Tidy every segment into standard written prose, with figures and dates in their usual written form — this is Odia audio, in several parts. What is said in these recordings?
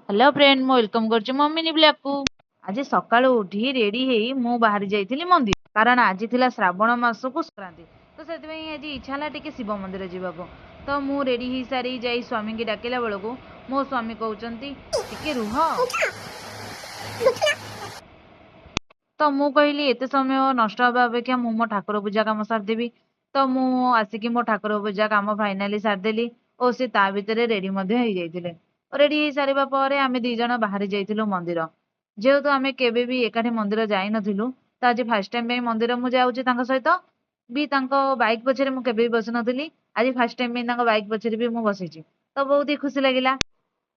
ହ୍ୟାଲୋ ଫ୍ରେଣ୍ଡ, ମୁଁ welcome କରୁଛି ମୋ ମିନି ବ୍ଲଗକୁ। ଆଜି ସକାଳୁ ଉଠି ରେଡ଼ି ହେଇ ମୁଁ ବାହାରି ଯାଇଥିଲି ମନ୍ଦିର, କାରଣ ଆଜି ଥିଲା ଶ୍ରାବଣ ମାସକୁ ସଂକ୍ରାନ୍ତି। ତ ସେଥିପାଇଁ ଆଜି ଇଚ୍ଛା ହେଲା ଟିକେ ଶିବ ମନ୍ଦିର ଯିବାକୁ। ତ ମୁଁ ରେଡ଼ି ହେଇସାରି ଯାଇ ସ୍ୱାମୀକି ଡାକିଲା ବେଳକୁ ମୋ ସ୍ୱାମୀ କହୁଛନ୍ତି, ଟିକେ ରୁହ। ତ ମୁଁ କହିଲି, ଏତେ ସମୟ ନଷ୍ଟ ହେବା ଅପେକ୍ଷା ମୁଁ ମୋ ଠାକୁର ପୂଜା କାମ ସାରିଦେବି। ତ ମୁଁ ଆସିକି ମୋ ଠାକୁର ପୂଜା କାମ ଫାଇନାଲି ସାରିଦେଲି ଓ ସେ ତା ଭିତରେ ରେଡ଼ି ମଧ୍ୟ ହେଇଯାଇଥିଲେ। ରେଡ଼ି ହେଇସାରିବା ପରେ ଆମେ ଦି ଜଣ ବାହାରି ଯାଇଥିଲୁ ମନ୍ଦିର। ଯେହେତୁ ଆମେ କେବେ ବି ଏକାଠି ମନ୍ଦିର ଯାଇନଥିଲୁ, ତ ଆଜି ଫାର୍ଷ୍ଟ ଟାଇମ୍ ପାଇଁ ମନ୍ଦିର ମୁଁ ଯାଉଛି ତାଙ୍କ ସହିତ ବି। ତାଙ୍କ ବାଇକ୍ ପଛରେ ମୁଁ କେବେ ବି ବସିନଥିଲି। ଆଜି ଫାର୍ଷ୍ଟ ଟାଇମ୍ ପାଇଁ ତାଙ୍କ ବାଇକ୍ ପଛରେ ବି ମୁଁ ବସିଛି, ତ ବହୁତ ହି ଖୁସି ଲାଗିଲା।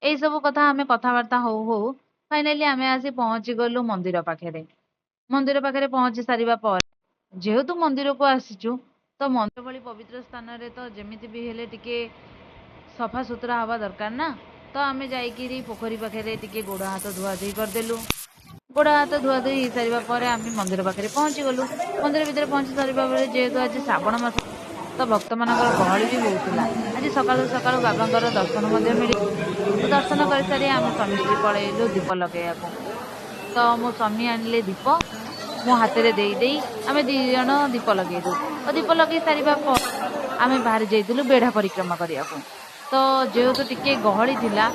ଏଇସବୁ କଥା ଆମେ କଥାବାର୍ତ୍ତା ହଉ ହଉ ଫାଇନାଲି ଆମେ ଆସି ପହଞ୍ଚି ଗଲୁ ମନ୍ଦିର ପାଖରେ। ମନ୍ଦିର ପାଖରେ ପହଞ୍ଚି ସାରିବା ପରେ, ଯେହେତୁ ମନ୍ଦିରକୁ ଆସିଛୁ, ତ ମନ୍ଦିର ଭଳି ପବିତ୍ର ସ୍ଥାନରେ ତ ଯେମିତି ବି ହେଲେ ଟିକେ ସଫାସୁତୁରା ହେବା ଦରକାର ନା। ତ ଆମେ ଯାଇକିରି ପୋଖରୀ ପାଖରେ ଟିକେ ଗୋଡ଼ ହାତ ଧୁଆଧୁଇ କରିଦେଲୁ। ଗୋଡ଼ ହାତ ଧୁଆଧୁଇ ହେଇସାରିବା ପରେ ଆମେ ମନ୍ଦିର ପାଖରେ ପହଞ୍ଚି ଗଲୁ। ମନ୍ଦିର ଭିତରେ ପହଞ୍ଚି ସାରିବା ପରେ, ଯେହେତୁ ଆଜି ଶ୍ରାବଣ ମାସ, ତ ଭକ୍ତମାନଙ୍କର ଗହଳି ବି ବହୁତ ଥିଲା। ଆଜି ସକାଳୁ ସକାଳୁ ବାବାଙ୍କର ଦର୍ଶନ ମଧ୍ୟ ମିଳି ଦର୍ଶନ କରିସାରି ଆମେ ସ୍ୱାମୀ ସ୍ତ୍ରୀ ପଳେଇଲୁ ଦୀପ ଲଗେଇବାକୁ। ତ ମୋ ସ୍ୱାମୀ ଆଣିଲେ ଦୀପ, ମୋ ହାତରେ ଦେଇ ଦେଇ ଆମେ ଦି ଜଣ ଦୀପ ଲଗେଇଲୁ ଓ ଦୀପ ଲଗେଇ ସାରିବା ପରେ ଆମେ ବାହାରି ଯାଇଥିଲୁ ବେଢ଼ା ପରିକ୍ରମା କରିବାକୁ। ତ ଯେହେତୁ ଟିକେ ଗହଳି ଥିଲା,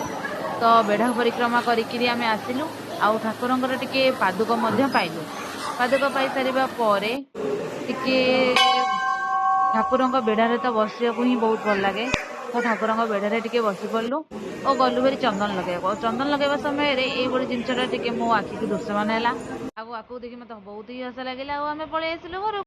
ତ ବେଢ଼ା ପରିକ୍ରମା କରିକିରି ଆମେ ଆସିଲୁ ଆଉ ଠାକୁରଙ୍କର ଟିକେ ପାଦୁକ ମଧ୍ୟ ପାଇଲୁ। ପାଦୁକ ପାଇସାରିବା ପରେ ଟିକେ ଠାକୁରଙ୍କ ବେଢ଼ାରେ ତ ବସିବାକୁ ହିଁ ବହୁତ ଭଲ ଲାଗେ, ତ ଠାକୁରଙ୍କ ବେଢ଼ାରେ ଟିକେ ବସି ପଡ଼ିଲୁ ଓ ଗଲୁ ଭାରି ଚନ୍ଦନ ଲଗେଇବାକୁ। ଆଉ ଚନ୍ଦନ ଲଗେଇବା ସମୟରେ ଏଇଭଳି ଜିନିଷଟା ଟିକେ ମୋ ଆଖିକୁ ଦୃଶ୍ୟମାନ ହେଲା ଆଉ ଆକୁ ଦେଖି ମୋତେ ବହୁତ ହି ହସ ଲାଗିଲା ଆଉ ଆମେ ପଳେଇ ଆସିଲୁ ଘରକୁ।